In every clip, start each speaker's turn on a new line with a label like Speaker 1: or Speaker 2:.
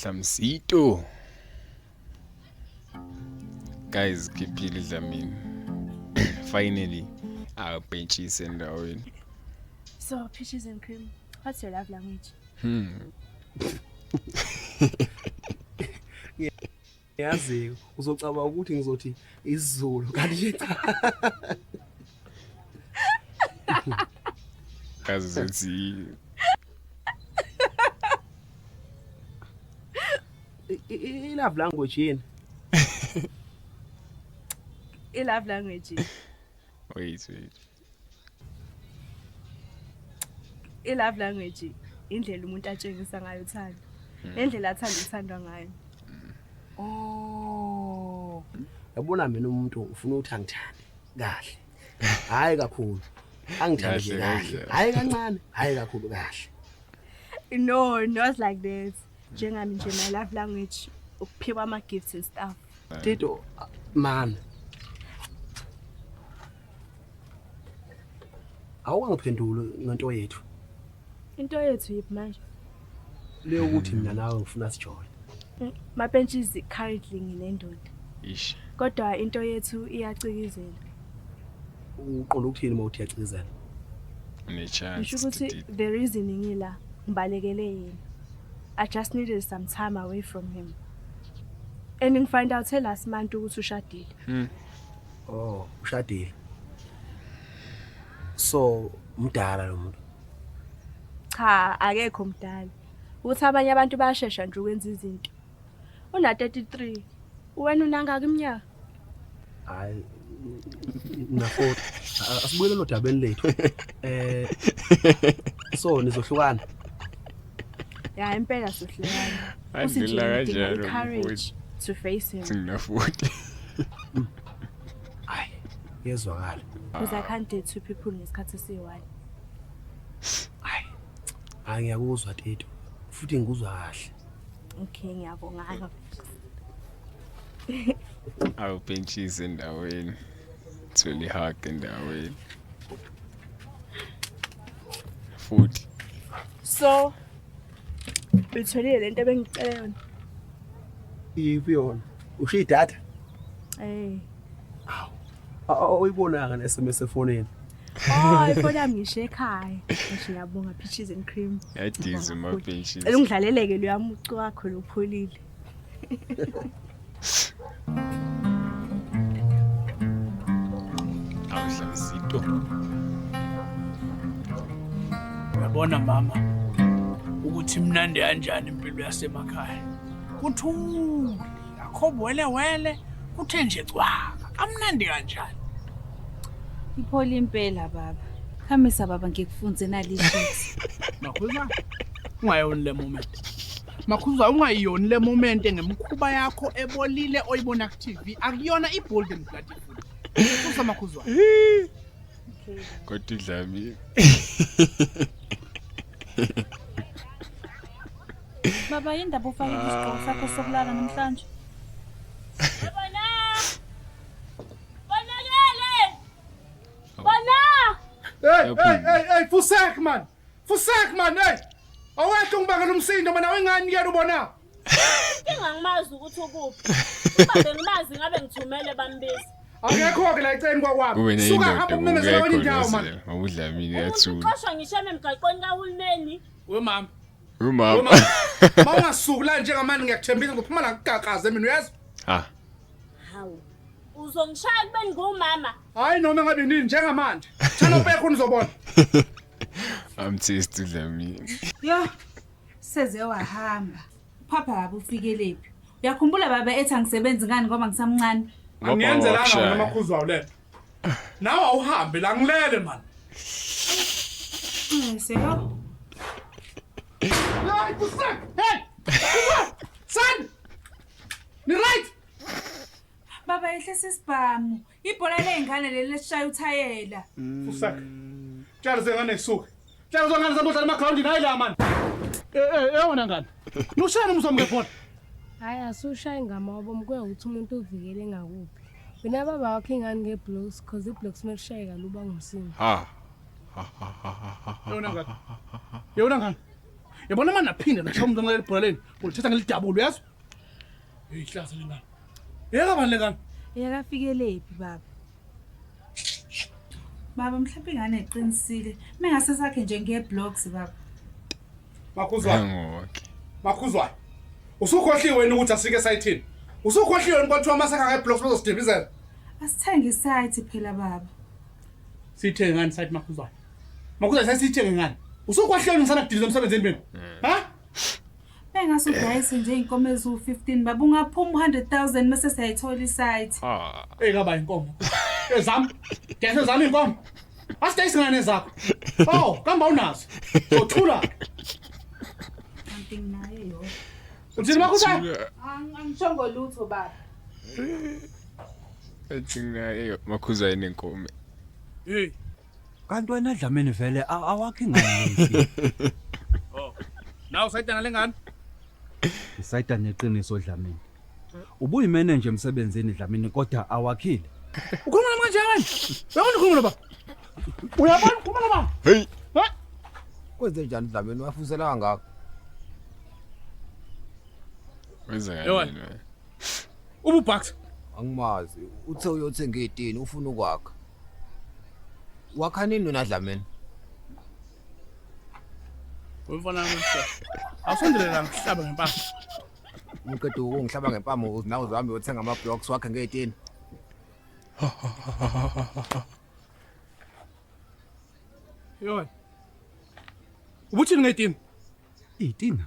Speaker 1: Hlamsito. Guys, khiphile Dlamini. Finally, awubhentshise endaweni.
Speaker 2: So, peaches and cream. What's your love language?
Speaker 3: Yazi uzocabanga ukuthi ngizothi isiZulu kanti nje cha.
Speaker 1: Kazi uzothi
Speaker 3: I-love language yini?
Speaker 2: I-love language.
Speaker 1: Wait, wait.
Speaker 2: I-love language indlela umuntu atshengisa ngayo uthando. Nendlela athanda ukuthandwa ngayo.
Speaker 3: Oh. Yabona mina umuntu ufuna ukuthi angithande kahle. Hayi kakhulu. Angithande nje
Speaker 1: Kahle,
Speaker 3: kahle.
Speaker 1: kahle.
Speaker 3: Hayi kancane, hayi kakhulu kahle.
Speaker 2: No, not like that. Njengami nje my love language ukuphiwa ama gifts and stuff.
Speaker 3: Tito man. Awungangiphenduli ngento yethu.
Speaker 2: Into yethu yiphi manje?
Speaker 3: Leyo ukuthi mina nawe ngifuna sijole.
Speaker 2: Mapentshisi currently nginendoda.
Speaker 1: Ish.
Speaker 2: Kodwa into yethu iyacikizela.
Speaker 3: Uqonda ukuthini uma uthi iyacikizela?
Speaker 1: Une chance.
Speaker 2: Ngisho ukuthi the reason ngila ngibalekele yena. I just needed some time away from him. And ngifind out last month ukuthi ushadile.
Speaker 3: Oh, ushadile. So, mdala lo muntu.
Speaker 2: Cha, akekho mdala. Ukuthi abanye abantu bayashesha nje ukwenza izinto. Una 33. Wena unangaka iminyaka?
Speaker 3: Hayi na 40. Asibuyele odabeni lethu. So nizohlukana.
Speaker 2: Ya impela sohlukana. Uthi nje
Speaker 1: Andlela
Speaker 2: ngidinga
Speaker 1: kanjalo
Speaker 2: i-courage to face him
Speaker 1: Ngina 40.
Speaker 3: Hayi, yezwakala.
Speaker 2: because I can't date two people ngesikhathi esiyi-one.
Speaker 3: Hayi. Hayi ngiyakuzwa Tito. Futhi ngikuzwa kahle.
Speaker 2: Okay, ngiyabonga.
Speaker 1: Awubhentshise endaweni. Thole hug endaweni. Futhi
Speaker 2: So uyitholile lento ebengicele yona?
Speaker 3: Iphi yona? Ushiya idatha?
Speaker 2: Eh.
Speaker 3: Awuyibonanga ne-SMS efonini.
Speaker 2: Oh, ifoni yami ngishiye ekhaya. Ngisho ngiyabonga peaches and cream.
Speaker 1: yadiza amabhentshisi.
Speaker 2: Cela ungidlaleleke lo yamucu wakho lo pholile.
Speaker 1: Awuhlamsito.
Speaker 4: Uyabona mama ukuthi mnandi kanjani impilo yasemakhaya. Kuthule, akho wele kuthe nje cwaka. Amnandi kanjani?
Speaker 5: Ipholi impela baba. Khamisa baba ngikufunze nali sheet.
Speaker 4: Makhuza ungayoni le moment. Makhuza ungayiyoni le moment ngemikhuba yakho ebolile oyibona ku TV. Akuyona i-bold and bloody food. Susa Makhuzwa.
Speaker 1: Kodwa udlami.
Speaker 5: Baba yindaba ufake isigqoko sakho sokulala namhlanje?
Speaker 2: Bona! Bonakele! Bona!
Speaker 6: Hey, hey, hey, hey, fusek man. Fusek man, hey. Awehla ungibangela umsindo mana wengani yena ubona.
Speaker 7: Ngingangimazi ukuthi ukuphi. Uma bengimazi ngabe ngithumele bambiza.
Speaker 6: Akekho ke la eceni kwakwami.
Speaker 1: Kube
Speaker 6: Suka
Speaker 1: neyindoda
Speaker 6: hamba umemezela kwenye indawo man.
Speaker 1: kungekho Mawudlamini
Speaker 7: Umuntu
Speaker 1: yathula.
Speaker 7: uxoshwa ngisho eme emgaqweni kahulumeni.
Speaker 4: Wemama.
Speaker 1: Umama.
Speaker 6: Mawungasuki la njengamanje ngiyakuthembisa ngizophuma la kugagaze mina uyazi.
Speaker 1: Ha.
Speaker 7: Hawu. Uzongishaya kube ngumama.
Speaker 6: Hayi noma ngabe nini njengamanje. Thana ubekho nizobona.
Speaker 1: I'm test udlamini.
Speaker 5: Yo, seze wahamba. Phapha baba ufikelепhi? Uyakhumbula baba ethi angisebenzi ngani ngoba ngisamncane?
Speaker 6: Angiyenzelanga wena amakhuzu wawo lento. Nawe awuhambe la ngilele man.
Speaker 5: Seyo.
Speaker 6: Hayi fusek. Hey. Son. Ni right?
Speaker 5: Baba yehlisa isibhamu. Ibhola ley'ngane leli lesishaya uthayela.
Speaker 6: Fusek. Tshela zengane isuke. Tshela zengane zambodlala emagroundini hayi la man. Eh eh eh wena ngane. Nushana umzwa ngebhola.
Speaker 8: Hhayi asushaye ngamabomu kuya ukuthi umuntu uvikele ngakuphi. Wena baba wakho ingane nge-blocks cause i-blocks uma kushayeka luba ngumsindo.
Speaker 1: Ha.
Speaker 6: Yona ngane. Yona ngane. Yabona manje naphinda nashaya umuntu ngaleli bhola leni. Ulithatha ngelidabula uyazwa? Hey hlaza lengane. Yeka bani lengane?
Speaker 5: Yakafikelепhi baba? Baba mhlawumbe ingane eqinisile. Mengase sakhe nje ngeblocks baba.
Speaker 6: Makhuzwayo.
Speaker 1: Nangoke.
Speaker 6: Makhuzwayo. Usukhohliwe wena ukuthi asike esayithini. Usukhohliwe wena kwathiwa masakha ngeblocks bazosidibizela.
Speaker 5: Asithenge isite phela baba.
Speaker 6: Siyithenge ngani site Makhuzwayo? Makhuzwayo sesiyithenge ngani? Usukhohliwe ngisana kudiliza emsebenzini mina. Ha?
Speaker 5: Bengase udayise nje inkomo eziwu15 baba ungaphuma 100,000 mase siyayithola isite.
Speaker 1: Ah.
Speaker 6: Ey kaba inkomo. Ezami. Dayise zami inkomo. Asidayise ngane zakho. Oh, kamba unazo. Sothula.
Speaker 5: Kanti nginayo yo.
Speaker 6: Uthini Makhuzwayo?
Speaker 5: Angishongo lutho baba.
Speaker 1: Athi nginayo Makhuzwayo inenkomo.
Speaker 6: Hey.
Speaker 9: Kanti wena Dlamini vele awakho ingane yethu.
Speaker 6: Oh. Nawu sayidana lengane.
Speaker 9: Isayida neqiniso Dlamini. Ubuyimanager emsebenzini Dlamini kodwa awakhile.
Speaker 6: Ukhuluma nami kanje wena? Uyabona ukhuluma baba? Uyabona ukhuluma baba?
Speaker 1: Hey.
Speaker 6: Ha?
Speaker 10: Kwenze njani Dlamini wafusela kangaka?
Speaker 1: Wenza
Speaker 6: Yewena.
Speaker 1: kanjani wena?
Speaker 6: Ububucks.
Speaker 10: Angimazi. Uthe uyothenga itini ufuna ukwakha. Wakha nini wena Dlamini?
Speaker 6: Wemfana wami. Awusondele la ngihlabe ngempama.
Speaker 10: Uqeda ukungihlaba ngempama nawe uzohamba uyothenga ama blocks wakhe ngey'tini.
Speaker 6: Yewena. Ubuthini ngey'tini?
Speaker 9: Itina.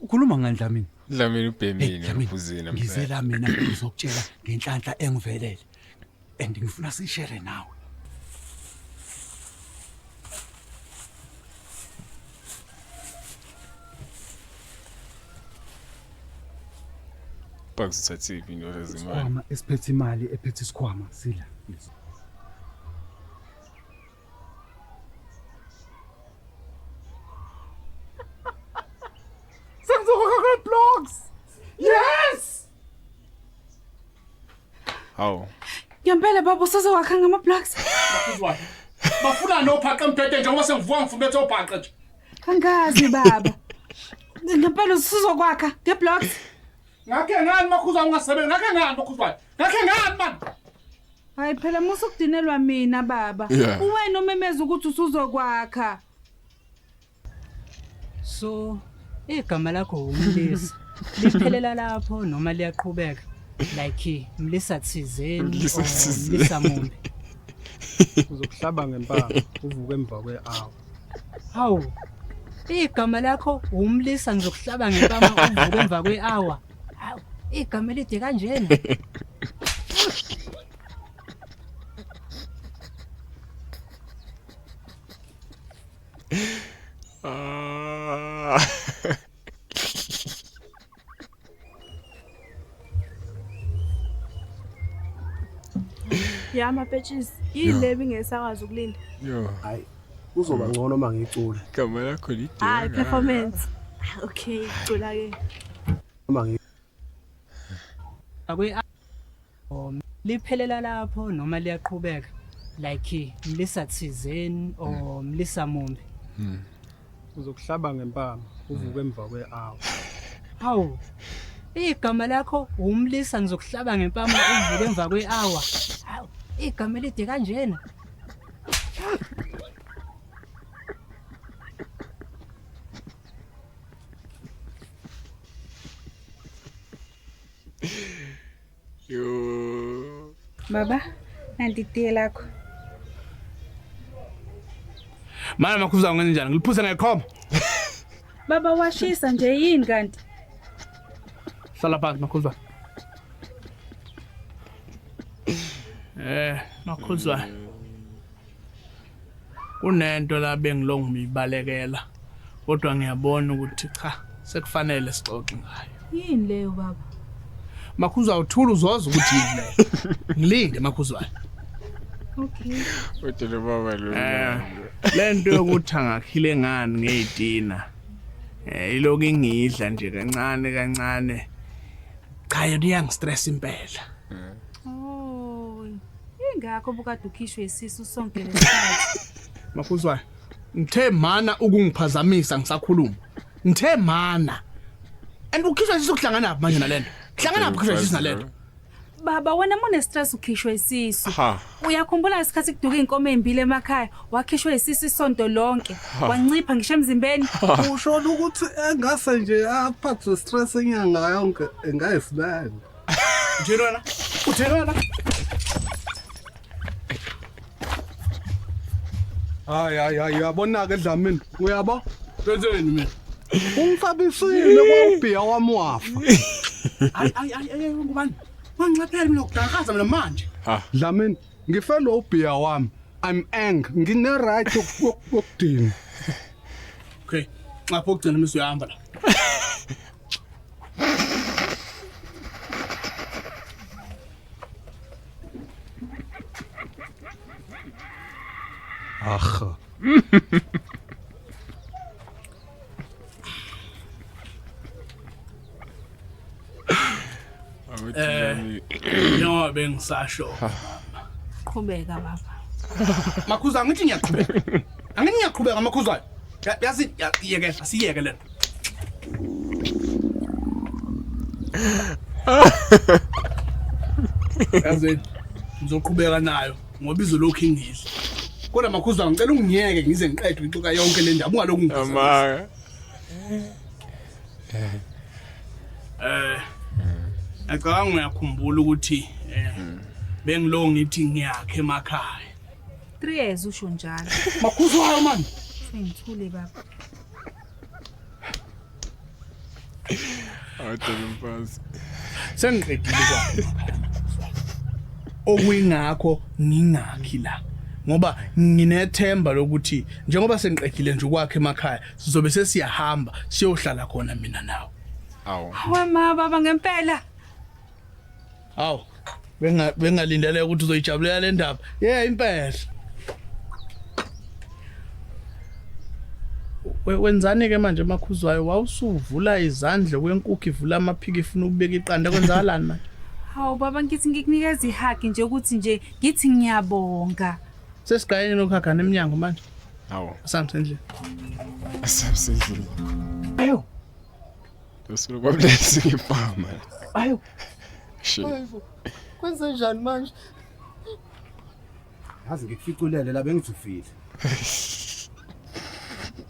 Speaker 9: Ukhuluma ngani Dlamini?
Speaker 1: Dlamini ubhemile
Speaker 9: Hey, Dlamini,
Speaker 1: uphuzile namhlanje.
Speaker 9: Ngizela mina ngizokutshela ngenhlanhla engivelele. And ngifuna sishare nawe.
Speaker 1: Bucks uthathiphi into zezimali?
Speaker 9: Isikhwama esiphethe imali ephethe isikhwama sila.
Speaker 6: Sengizokwakha nge-blocks. Yes!
Speaker 1: Hawu.
Speaker 5: Ngempela baba usuzokwakha ngama-blocks.
Speaker 6: Makhuzwayo. Bafuna nophaqa emdwede njengoba sengivuka ngifumbethe ophaqa nje.
Speaker 5: Angazi baba. Ngempela usuzokwakha ngeblocks.
Speaker 6: Ngakhe ngani Makhuzwayo ungasebenzi? Ngakhe ngani Makhuzwayo? Ngakhe ngani man?
Speaker 5: Hayi phela musa ukudinelwa mina baba.
Speaker 1: Yeah.
Speaker 5: Uwena omemeza ukuthi usuzokwakha.
Speaker 11: So igama lakho umlisa liphelela lapho noma liyaqhubeka like mlisa thizeni
Speaker 1: Mlisa
Speaker 11: or
Speaker 1: thizeni.
Speaker 11: mlisa mumbi.
Speaker 12: Uzokuhlaba ngempama uvuke emva kwe-hour.
Speaker 11: Hawu. Igama lakho umlisa ngizokuhlaba ngempama uvuke emva kwe-hour. Hawu, igama elide kanjena.
Speaker 1: Ah.
Speaker 2: Ya mapetshisi, yini le bingesakwazi ukulinda?
Speaker 1: Yo.
Speaker 3: Hayi kuzoba ngcono uma ngicula.
Speaker 1: Igama lakho lide.
Speaker 2: Hayi
Speaker 1: kangaka.
Speaker 2: performance. Okay, cula ke.
Speaker 3: Uma ngi
Speaker 11: Akwe liphelela lapho noma liyaqhubeka like mlisa thizeni or mlisa mumbi.
Speaker 12: Uzokuhlaba ngempama uvuke emva kwe-hour.
Speaker 11: Hawu. Igama lakho umlisa ngizokuhlaba ngempama uvuke emva kwe-hour. Hawu, igama elide kanjena.
Speaker 1: Yo.
Speaker 5: Baba, nanti itiye lakho.
Speaker 6: Manje Makhuzwayo ngenze njani? Ngiliphuze ngekhoma.
Speaker 5: Baba washisa nje yini kanti?
Speaker 6: Hlala phansi Makhuzwayo. Makhuzwayo. Kunento la bengilonga ngiyibalekela. Kodwa ngiyabona ukuthi cha, sekufanele sixoxe ngayo.
Speaker 5: Yini leyo baba?
Speaker 6: Makhuzwayo uthula uzoza ukuthi yini leyo. Ngilinde Makhuzwayo.
Speaker 5: Okay.
Speaker 1: Kodwa lo baba lo.
Speaker 4: Lento yokuthi angakhile ngani ngeyitina. Iloku ingidla nje kancane kancane. Cha yona iyangistress impela.
Speaker 5: Oh, ingakho bukade ukhishwe isisu sonke lesikhathi.
Speaker 6: Makhuzwayo, ngithe mana ukungiphazamisa ngisakhuluma.
Speaker 4: Ngithe mana. And ukhishwa isisu kuhlangana manje nalento. Kuhlangana ukhishwa isisu nalento.
Speaker 5: Baba wena mune stress ukhishwe isisu.
Speaker 1: Ha.
Speaker 5: Uyakhumbula isikhathi kuduka inkomo ezimbili emakhaya, wakhishwe isisu isonto lonke, wancipha ngisho emzimbeni.
Speaker 13: Usho ukuthi engase nje aphathwe stress inyanga yonke engayisibani.
Speaker 4: Uthini wena? Uthini wena?
Speaker 13: Hayi hayi hayi uyabona ke Dlamini uyabo?
Speaker 4: Wenzeni mina?
Speaker 13: Ungisabisile kwawubhiya wami wafa.
Speaker 4: Ay ay ay ay ngubani? Wangicaphela mina ukudakaza mina manje.
Speaker 13: Dlamini ngifelwe ubhiya wami. I'm ang ngine right yokudina.
Speaker 4: Okay. Nxapho ukugcina mase uyahamba la.
Speaker 13: Ach.
Speaker 4: Njengoba bengisasho.
Speaker 5: Qhubeka baba.
Speaker 4: Makhuza ngithi ngiyaqhubeka. Angithi ngiyaqhubeka makhuzwayo. Yazi yeke asiyeke lento. Yazi ngizoqhubeka nayo ngoba izolokhu ingidla. Kodwa makhuzwayo ngicela ungiyeke ngize ngiqede ukuxoxa yonke le ndaba ungalokhu ngidla.
Speaker 1: Amanga.
Speaker 4: Ngicabanga uyakhumbula ukuthi bengilo ngithi ngiyakhe emakhaya.
Speaker 5: 3 years usho njalo.
Speaker 4: Makhuzwayo man.
Speaker 5: Sengithule baba.
Speaker 1: Awudela mfazi.
Speaker 4: Sengiqedile kwakhe. Okuyingakho ngingakhi la. Ngoba nginethemba lokuthi njengoba sengiqedile nje ukwakhe emakhaya sizobe sesiyahamba siyohlala khona mina nawe.
Speaker 1: Awu.
Speaker 5: Hawe ma baba ngempela.
Speaker 4: Awu. Bengalindele ukuthi uzoyijabulela le ndaba. Yeah impela. Wenzani ke manje makhuzwayo wawusuvula izandla kwenkukhu ivula amaphiki ifuna ukubeka iqanda kwenzakalani manje?
Speaker 5: Hawu baba ngithi ngikunikeza ihug nje ukuthi nje ngithi ngiyabonga.
Speaker 4: Sesiqayeni nokuhagana eminyango manje.
Speaker 1: Awu.
Speaker 4: Asamsendlini.
Speaker 1: Asamsendlini.
Speaker 9: Ayo.
Speaker 1: Usuku kwabulesi ngempama.
Speaker 9: Ayo.
Speaker 1: Shit.
Speaker 9: Kwenze njani manje?
Speaker 3: Yazi ngikuficulele la bengizufile.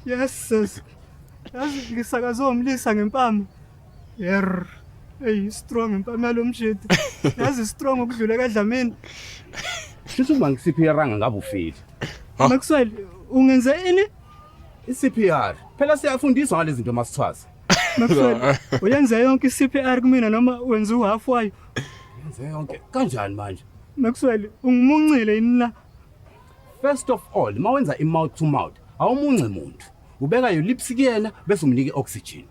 Speaker 11: Yes sis. Yazi ngisakazwe umlisa ngempama. Yer. Hey strong impama yalomjidi. Yazi strong ukudlula kaDlamini.
Speaker 3: Shuthi uma ngi-CPR ngabe ufile.
Speaker 11: Maxwell ungenze ini?
Speaker 3: I-CPR. Phela siyafundiswa ngalezi zinto masithwasa.
Speaker 11: Maxwell uyenze yonke i-CPR kumina noma wenza uhalf wayo?
Speaker 3: Yenze yonke. Kanjani manje?
Speaker 11: Maxwell ungimuncile yini la?
Speaker 3: First of all, mawenza i-mouth to mouth, awumunci muntu. Ubeka your lips kuyena bese umnika i-oxygen.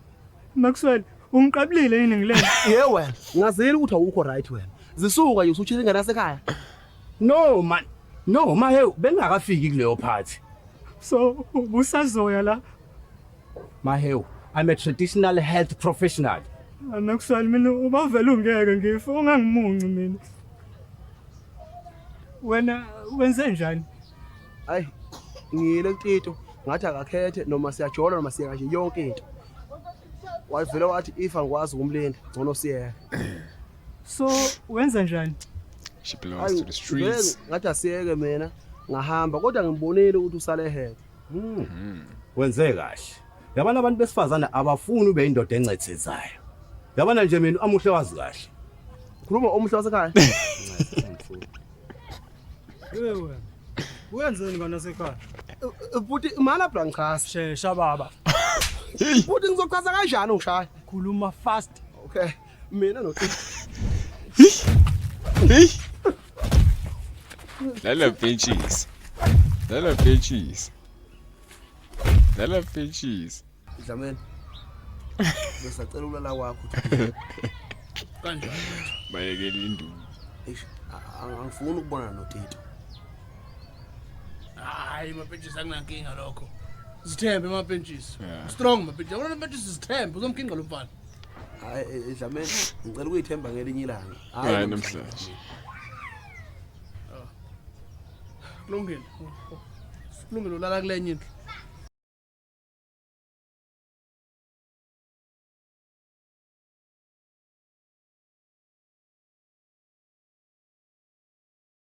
Speaker 11: Maxwell ungiqabulile yini ngilena?
Speaker 3: Ye wena, ngazile ukuthi awukho right wena. Zisuka nje usutshela ingane yasekhaya. No man. No, mahewu bengakafiki kuleyo party.
Speaker 11: So ubusazoya la?
Speaker 3: Mahewu, I'm a traditional health professional.
Speaker 11: Maxwell mina ubavela ungeke ngife ungangimunci mina. Wena wenze njani?
Speaker 3: Hayi, ngiyile kuTito ngathi akakhethe noma siyajola noma siya kanje yonke into. Wavele wathi if angikwazi ukumlinda ngcono siyeke.
Speaker 11: So wenza njani?
Speaker 1: She belongs to the streets.
Speaker 3: Ngathi asiyeke mina ngahamba kodwa ngibonile ukuthi usale head. Wenze kahle. Yabona abantu besifazana abafuni ube indoda encethezayo. Yabona nje mina amuhle wazi kahle. Khuluma omuhle wasekhaya.
Speaker 11: Wewe. Wenzeni ngane sekhaya?
Speaker 3: Buti mana bra ngichaza.
Speaker 11: Shesha baba.
Speaker 3: Buti ngizochaza kanjani ungishaya?
Speaker 11: Khuluma fast.
Speaker 3: Okay. Mina no
Speaker 1: Hey. Lala bitches. Lala bitches. Lala bitches.
Speaker 3: Dlamini. Besacela ulala kwakho.
Speaker 4: Kanjani?
Speaker 1: Bayekela induku.
Speaker 3: Eish, angifuni ukubonana noTito.
Speaker 4: Hayi mapentshisi anginankinga lokho. Zithembe mapentshisi. Strong mapentshisi. Yabona mapentshisi zithembe uzomkhinqa lo mfana.
Speaker 3: Hayi Dlamini, ngicela ukuyithemba ngelinye ilanga.
Speaker 1: Hayi namhlanje.
Speaker 4: Kulungile. Kulungile ulala kulenye indlu.